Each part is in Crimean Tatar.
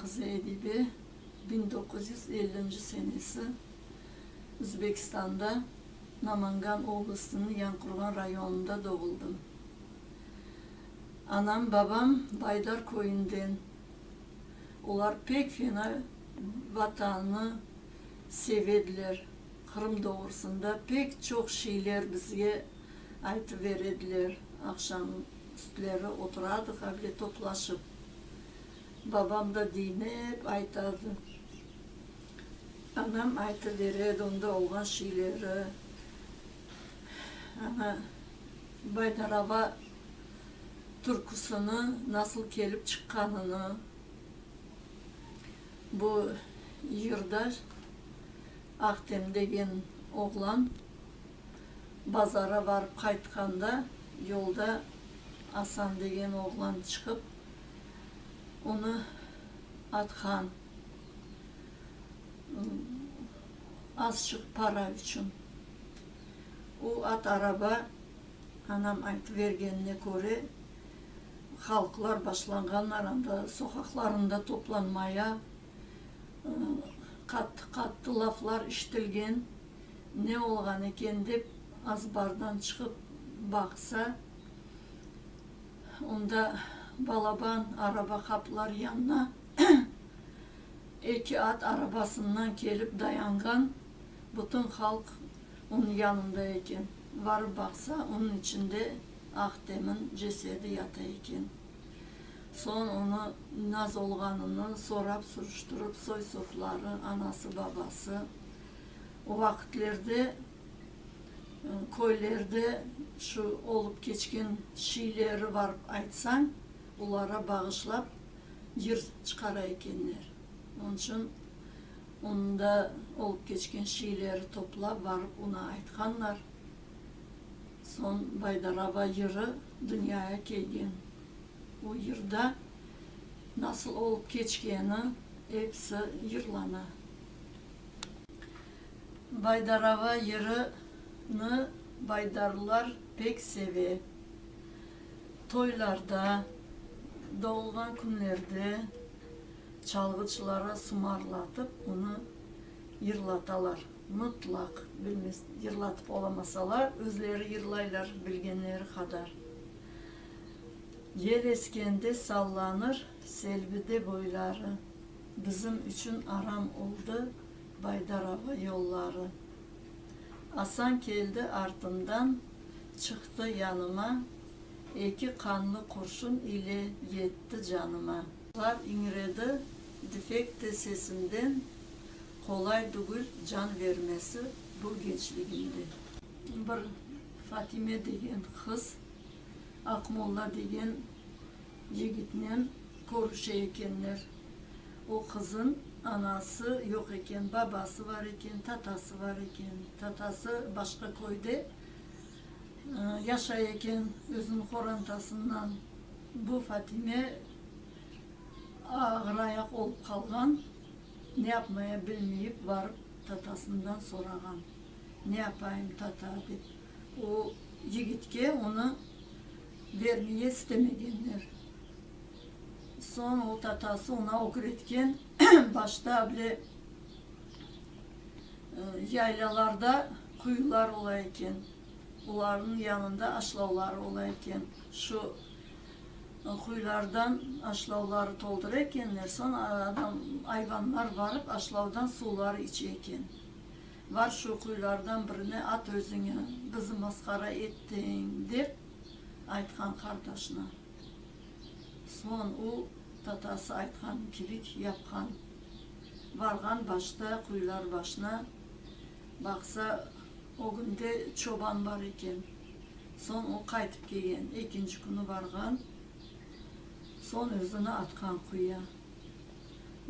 qızı Edibe 1950-nci senesi Üzbekistanda, Namangan oblastınıñ Yanqurğan rayonında doğuldım. Anam, babam Baydar köyünden. Olar pek fena Vatannı sevediler, Qırım doğrusında pek çoq şeyler bizge aytıp berediler. Aqşam üstleri oturadıq avle toplaşıp. Babam da diñlep aytadı. Anam aytıp beredi onda olğan şeyleri. Ana, Baydarava türküsini nasıl kelip çıqqanını, bu yırda Ahtem degen oğlan bazara barıp qaytqanda yolda Asan degen oğlan çıqıp, onı atqan azçıq para içün. O at araba, anam aytıp bergenine köre, halqlar başlanğanlar anda soqaqlarında toplanmaya, qattı-qattı laflar işitilgen, ne olğan eken dep azbardan çıqıp baqsa, Onda balaban araba qapılar yanına eki at arabasından kelip dayanğan, bütün halq onıñ yanında eken. Varıp baqsa, onıñ içinde Ahtem'in cesedi yata eken. Soñ onı naz olğanını sorap-surıştırıp soy-sopları, anası-babası o vaqitlerde Köylerde şu olıp keçken şiyleri varıp aytsañ, olara bağışlap yır çıqara ekenler. Onıñ içün onda olıp keçken şiyleri toplap varıp ona aytqanlar. Soñ Baydarava yırı dünyaya kelgen. O yırda nasıl olıp keçkeni episi yırlana. Baydarava yırını baydarlılar pek seve. Toylarda, doğulğan künlerde çalğıçılara sımarlatıp onı yırlatalar. Mıtlaq, yırlatıp olamasalar, özleri yırlaylar bilgenleri qadar. Yel eskende sallanır selbide boyları, Bizim içün aram oldı Baydarava yolları. Asan keldi artımdan, çıqtı yanıma, Eki qanlı qurşun ile yetti canıma. Lar iñredi difek de sesimden, Qolay dügül can vermesi bu gençligimde. Bir Fatime degen qız Aqmolla degen yigitnen körüşe ekenler. O qızın anası yoq eken, babası bar eken, tatası bar eken. Tatası başqa köyde yaşay eken özüniñ qorantasından. Bu Fatime ağırayaq olıp qalğan, ne yapmaya bilmeyip barıp tatasından sorağan, Ne yapayım, tata, dep. O yigitke onı vermeye istemegenler. Soñ o tatası oña ögretken, başta bile yaylalarda quyular ola eken, olarnıñ yanında aşlavlar ola eken. Şu quyulardan aşlavları toldura ekenler, soñ adam, ayvanlar barıp aşlavdan suvlar içe eken. Var şu quyulardan birine at özüñi, bizi masqara ettiñ, dep aytqan qardaşına. Soñ o, tatası aytqan kibik yapqan. Varğan başta quyular başına, baqsa, ögünde çoban bar eken. Soñ o qaytıp kelgen, ekinci künü varğan, soñ özüni atqan quya.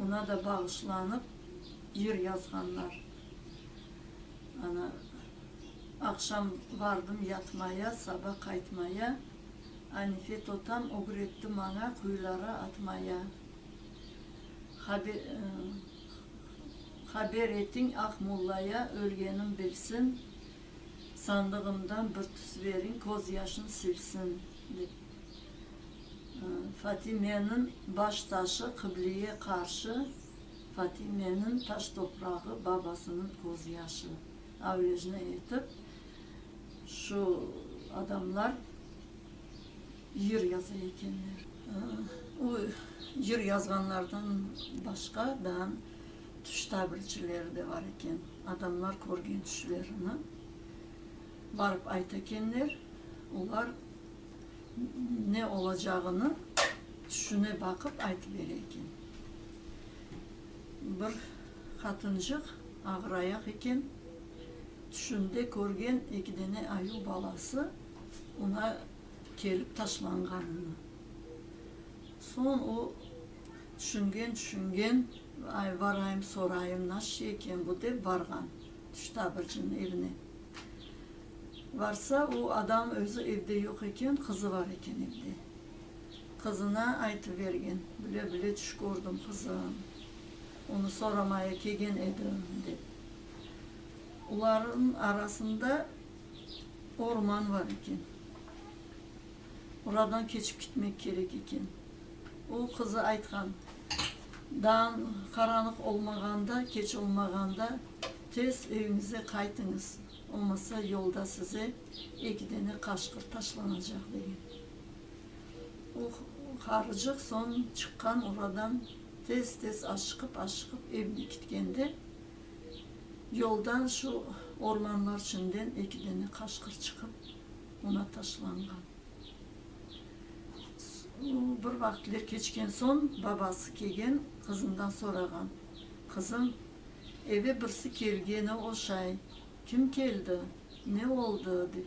Oña da bağışlanıp yır yazğanlar. Ana, aqşam vardım yatmaya, saba qaytmaya, Anife totam ögretti maña quyulara atmaya. Haber etiñ Aq Mollaya, ölgenim bilsin, Sandığımdan bir tüs veriñ, közyaşın silsin, dep. Fatimeniñ baş taşı qıbleye qarşı, Fatimeniñ taş toprağı babasınıñ közyaşı. Avlejni etip, şu adamlar yır yaza ekenler. O yır yazğanlardan başqa daa tüş tabircileri de bar eken. Adamlar körgen tüşlerini barıp ayta ekenler, olar ne olacağını tüşüne baqıp aytıp bere eken. Bir qatıncıq ağırayaq eken, tüşünde körgen eki dene ayuv balası oña kelip taşlanğanını. Soñ o tüşüngen, tüşüngen, ay, varayım, sorayım, nasıl şey eken bu dep varğan tüş tabirciniñ evine. Varsa, o adam özü evde yoq eken, qızı bar eken evde. Qızına aytıp bergen, Bile-bile tüş kördim, qızım, onı soramaya kelgen edim, dep. Olarnıñ arasında orman bar eken. Oradan keçip kitmek kerek eken. O qızı aytqan, Daa qaranlıq olmağanda, keç olmağanda tez eviñize qaytıñız, olmasa yolda size eki dene qaşqır taşlanacaq, degen. O qarıcıq soñ çıqqan oradan tez-tez aşıqıp-aşıqıp evine kitkende, yoldan şu ormanlar içinden eki dene qaşqır çıqıp, oña taşlanğan. Bir vaqıtler keçken soñ, babası kelgen, qızından sorağan, Qızım, eve birisi kelgeni oşay, kim keldi, ne oldı? dep.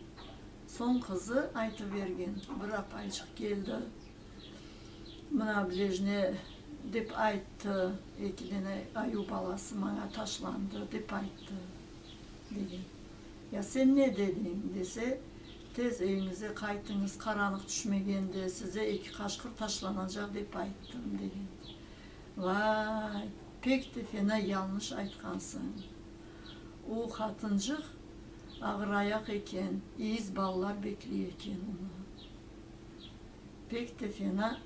Soñ qızı aytıvergen, Bir apayçıq keldi, mına bilejne dep ayttı, eki dene ayuv balası maña taşlandı, dep ayttı, degen. Ya sen ne dediñ? dese, Tez eviñize qaytıñız, qaranlıq tüşmegende size eki qaşqır taşlanacaq, dep ayttım, degen. Vay, pek de fena yañlış aytqansıñ. O qatıncıq ağırayaq eken, eyiz balalar bekley eken onı. Pek de fena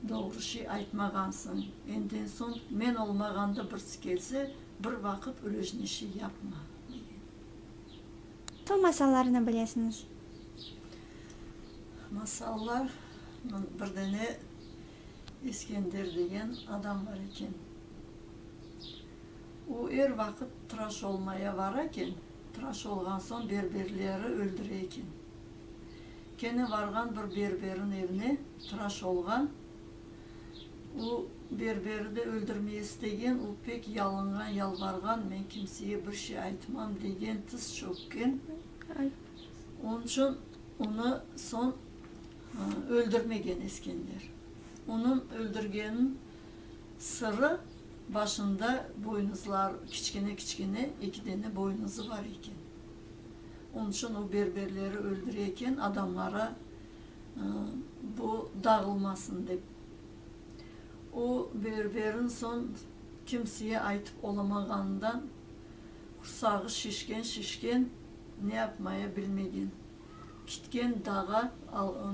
doğru şey aytmağansıñ. Enden soñ men olmağanda birisi kelse, bir vaqıt ölejne şey yapma, degen. Nasıl masallarnı bilesiñiz? Masallar, bir dene İskender degen adam bar eken. O er vaqıt tıraş olmaya vara eken, tıraş olğan soñ berberleri öldüre eken. Kene varğan bir berberin evine tıraş olğan, o berberi de öldürmeye istegen, o pek yalınğan, yalvarğan, men kimseye bir şey aytmam degen, tiz çökken. Onıñ içün onı soñ öldürmegen Eskender. Onıñ öldürgenin sırı başında boynuzlar, kiçkene-kiçkene eki dene boynuzı bar eken. Onıñ içün o berberleri öldüre eken, adamlara bu dağılmasın dep. O berberin soñ kimseye aytıp olamağanından qursağı şişken-şişken, ne yapmaya bilmegen. Kitken dağa,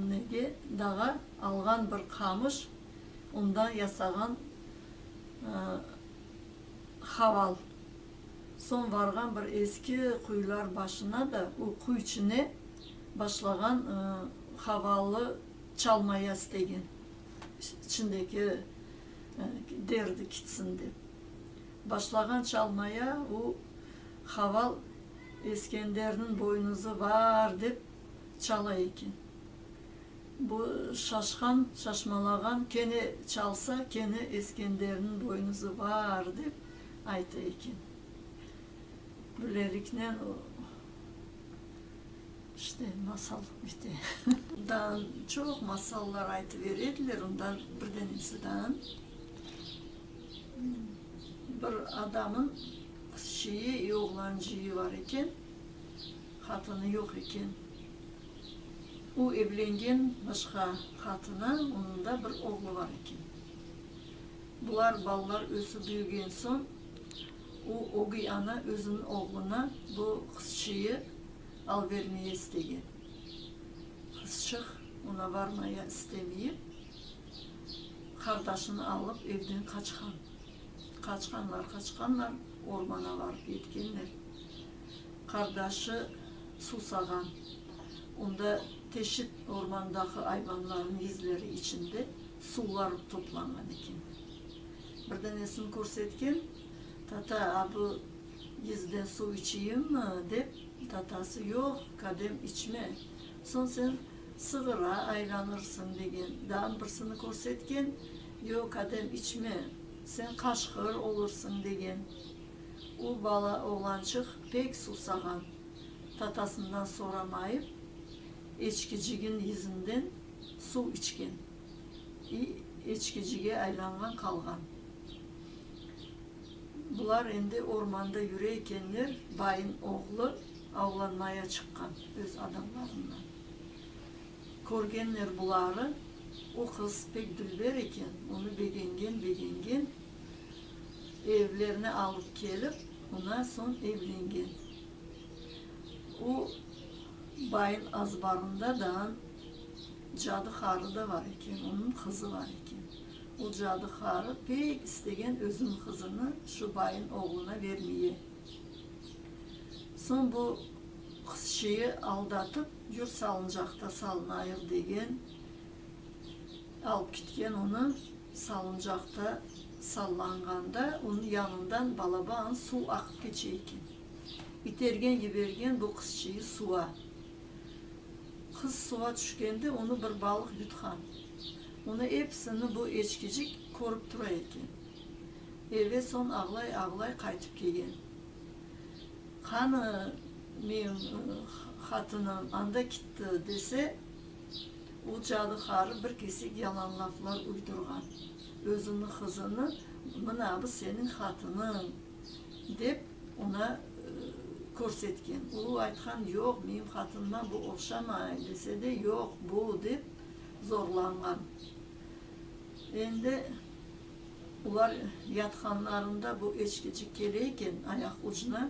nege, dağa alğan bir qamış, ondan yasağan haval. Soñ varğan bir eski quyular başına da, o quy içine başlağan havallı çalmaya istegen, içindeki derdi kitsin dep. Başlağan çalmaya, o haval Eskenderniñ boynuzı var dep çala eken. Bu şaşqan, şaşmalağan, kene çalsa, kene Eskenderniñ boynuzı var dep ayta eken. Böyleliknen o, işte, masal bite. Daa çoq masallar aytıp bere ediler, ondan bir denesi daa bir adamın Qızçıyı i oğlancıyı bar eken, qatını yoq eken. O evlengen başqa qatına, onıñ da bir oğlu bar eken. Bular balalar ösip büyügen soñ, o ögey ana özüniñ oğluna bu qızçıyı alvermeye istegen. Qızçıq oña varmaya istemeyip. Qardaşını alıp evden qaçqan. Qaçqanlar, qaçqanlar, ormana varıp yetkenler. Qardaşı susağan. Onda teşit ormandaqı ayvanlarnıñ yizleri içinde suvlar toplanğan eken. Bir danesini körsetken, Tata, a bu yizden suv içeyimmi? dep, tatası, Yoq, kadem, içme, soñ sen sığıra aylanırsıñ, degen. Daa birsini körsetken, Yoq, kadem, içme, sen qaşqır olursıñ, degen. O bala, oğlançıq, pek suvsağan. Tatasından soramayıp, eçkicigin yizinden suv içken. İ eçkicige aylanğan qalğan. Bular endi ormanda yüre ekenler, bayın oğlu avlanmaya çıqqan öz adamlarından. Körgenler buları, o qız pek dülber eken, onı begengen, begengen, evlerine alıp kelip, ona soñ evlengen. O bayın azbarında daa cadı qarı da bar eken, onıñ qızı bar eken. O cadı qarı pek istegen özüniñ qızını şu bayın oğluna vermeye. Soñ bu qızçıyı aldatıp, yür salıncaqta salınayıq degen, alıp kitken onı, salıncaqta sallanğanda, onıñ yanından balaban suv aqıp keçe eken. İtergen yibergen bu qızçıyı suva. Qız suva tüşkende onı bir balıq yutqan. Onı episini bu eçkicik körip tura eken. Eve soñ ağlay-ağlay qaytıp kelgen. Qanı, menim hatınım anda kitti, dese, o cadı qarı bir kesek yalan laflar uydurğan. Özüniñ qızını, mına bu seniñ hatınıñ, dep, oña körsetken. O aytqan, yoq, menim hatınıma bu oqşamay, dese de, yoq, bu, dep zorlanğan. Endi olar yatqanlarında bu eçkicik kele eken ayaq ucuna,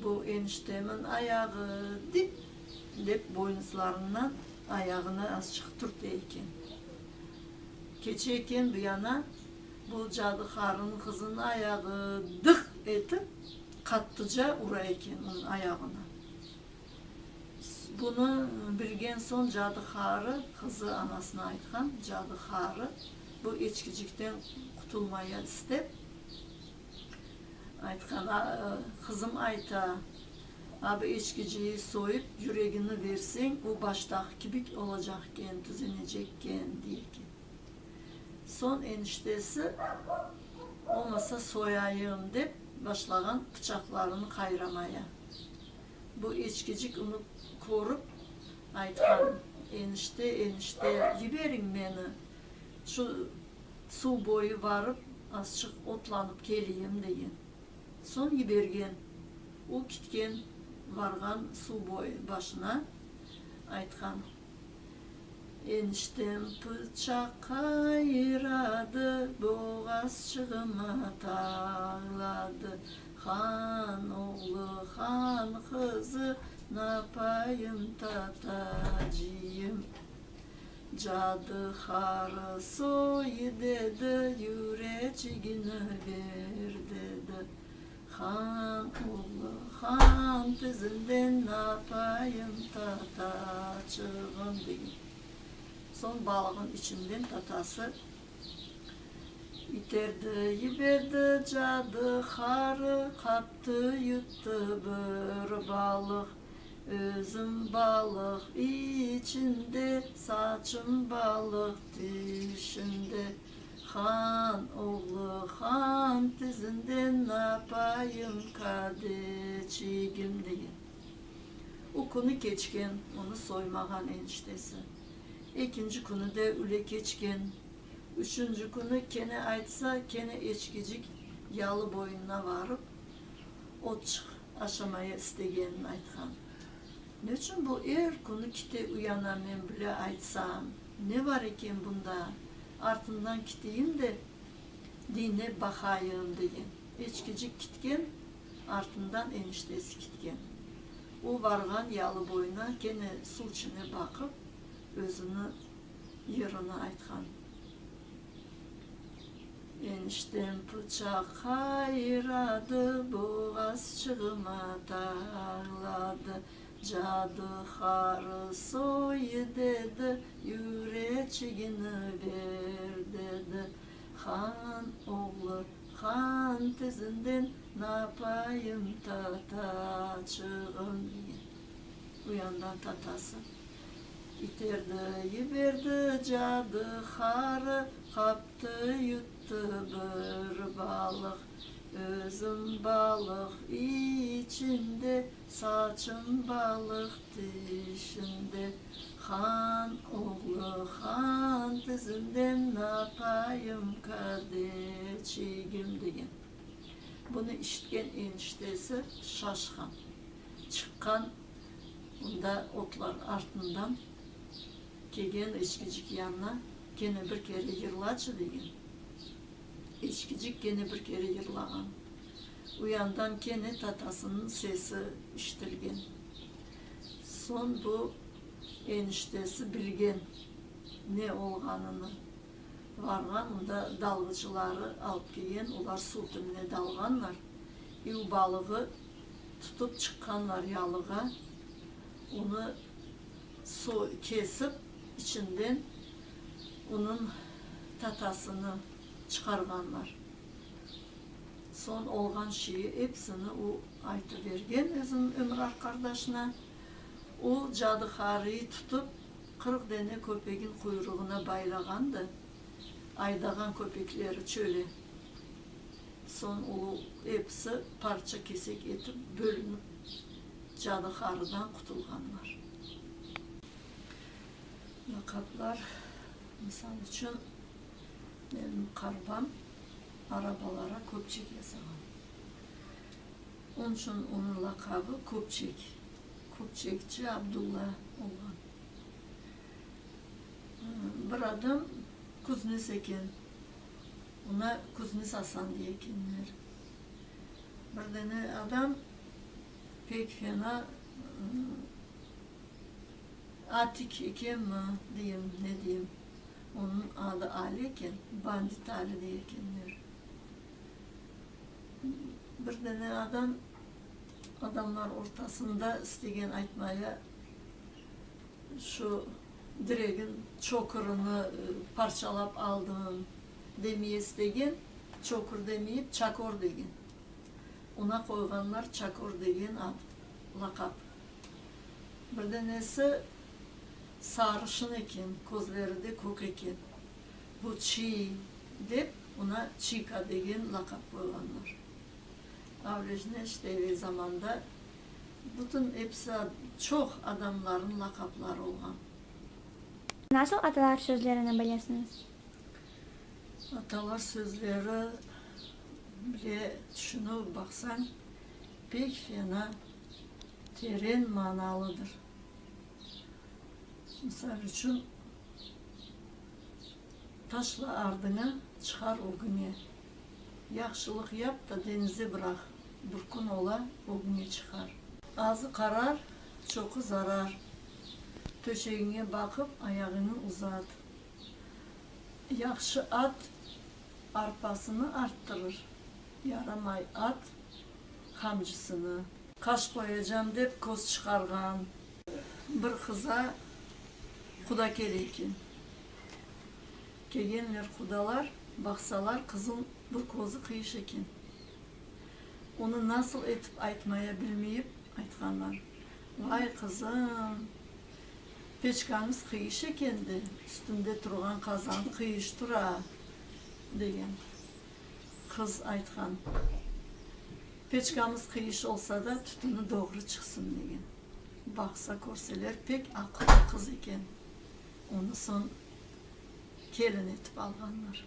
bu eniştemin ayağı, dip, dep boynuzlarından ayağını azçıq türte eken. Keçe eken bu yana, bu cadı qarınıñ qızınıñ ayağı dıq etip qattıca ura eken onıñ ayağına. Bunı bilgen soñ cadı qarı, qızı anasına aytqan, cadı qarı bu eçkicikten qutulmaya istep, aytqan, Qızım ayta, a bu eçkiciyi soyıp, yüregini verseñ, o baştaqı kibik olacaqken, tüzenecekken, dey eken. Soñ eniştesi, olmasa soyayım, dep, başlağan pıçaqlarını qayramaya. Bu eçkicik onı körip, aytqan, Enişte, enişte, yiberiñ meni, şu suv boyu barıp, azçıq otlanıp keleyim, degen. Soñ yibergen. O kitken, varğan suv boyu başına, aytqan, Eniştem pıçaq qayradı, boğazçığıma tağladı. Han oğlu, han qızı, napayım tatacıyım? Cadı qarı soy dedi, yüreçigini ber dedi. Han oğlu, han tizinden napayım tataçığım? degen. Soñ balığın içinden tatası İterdi, yiberdi cadı qarı, Qaptı, yuttı bir balıq. Özüm balıq içinde, Saçım balıq tişinde. Han oğlu han tizinden Napayım kadeçigim, degen. O künü keçken, onı soymağan eniştesi. Ekinci künü de üle keçken. Üçünci künü kene aytsa, kene eçkicik yalı boyuna varıp, otçıq aşamaya istegenini aytqan. Neçün bu er künü kite uyana men bile aytsam, ne bar eken bunda, artından kiteyim de, diñlep baqayım, degen. Eçkicik kitken, artından eniştesi kitken. O varğan yalı boyuna kene suv içine baqıp, özüni yırını aytqan. Eniştem pıçaq qayradı, Boğazçığıma tañladı. Cadı harı soy dedi, Yüreçigini ver dedi. Han oğlu han tizinden, Napayım tataçığım, degen. Bu yandan tatası iterdi, yiberdi, Cadı harı qaptı, yuttı bir balıq. Özüm balıq içinde, Saçım balıq tişinde. Han oğlu han tizinden, Napayım kardeçigim, degen. Bunı işitken eniştesi şaşqan. Çıqqan unda otlar artından kelgen eçkicik yanına, kene bir kere yırlaçı, degen. Eçkicik kene bir kere yırlağan. U yandan kene tatasınıñ sesi işitilgen. Soñ bu eniştesi bilgen ne olğanını. Varğan, unda dalğıcıları alıp kelgen, olar suv tübüne dalğanlar. İ u balığı tutıp çıqqanlar yalığa, onı kesip, içinden onıñ tatasını çıqarğanlar. Soñ olğan şeyi episini o aytıp bergen özüniñ ömür arqardaşına. O cadıharıyı tutıp, 40 dene köpegin quyruğına baylağan da, aydağan köpekleri çöle. Soñ o episi parça-kesek etip bölünip, cadıharıdan qutulğanlar. Laqaplar, misal içün, menim qarbam arabalara köpçek yasağan. Onıñ içün onıñ laqabı Köpçek, Köpçekçi Abdulla olğan. Bir adam kuznes eken, oña Kuznes Asan dey ekenler. Bir dane adam pek fena Atik ekenmi, deyim, ne deyim, onıñ adı Ali eken, Bandit Ali dey ekenler. Bir dane adam adamlar ortasında istegen aytmaya şu diregin çokırını parçalap aldım demeye istegen, çokır demeyip çakor degen. Oña qoyğanlar Çakor degen ad, laqap. Bir danesi sarışın eken, közleri de kök eken. Bu çiy dep, oña Çika degen laqap qoyğanlar. Avlejne işte evel zamanda bütün episi çoq adamlarnıñ laqapları olğan. Nasıl atalar sözlerini bilesiñiz? Atalar sözleri bile tüşünip baqsañ, pek fena teren manalıdır. Misal içün, Taşla ardıña, çıqar ögüñe. Yahşılıq yap da deñize bıraq, bir kün ola ögüñe çıqar. Azı qarar, çoqu zarar. Töşegiñe baqıp ayağıñı uzat. Yahşı at arpasını arttırır, yaramay at, qamcısını. Qaş qoyacam dep köz çıqarğan. Bir qıza quda kele eken. Kelgenler qudalar, baqsalar, qızıñ bir közü qıyış eken. Onı nasıl etip aytmaya bilmeyip, aytqanlar, Vay, qızım, peçkañız qıyış eken de, üstünde turğan qazan qıyış tura, degen. Qız aytqan, Peçkamız qıyış olsa da, tütüni doğru çıqsın, degen. Baqsa, körseler, pek aqıllı qız eken. Onı soñ kelin etip alğanlar.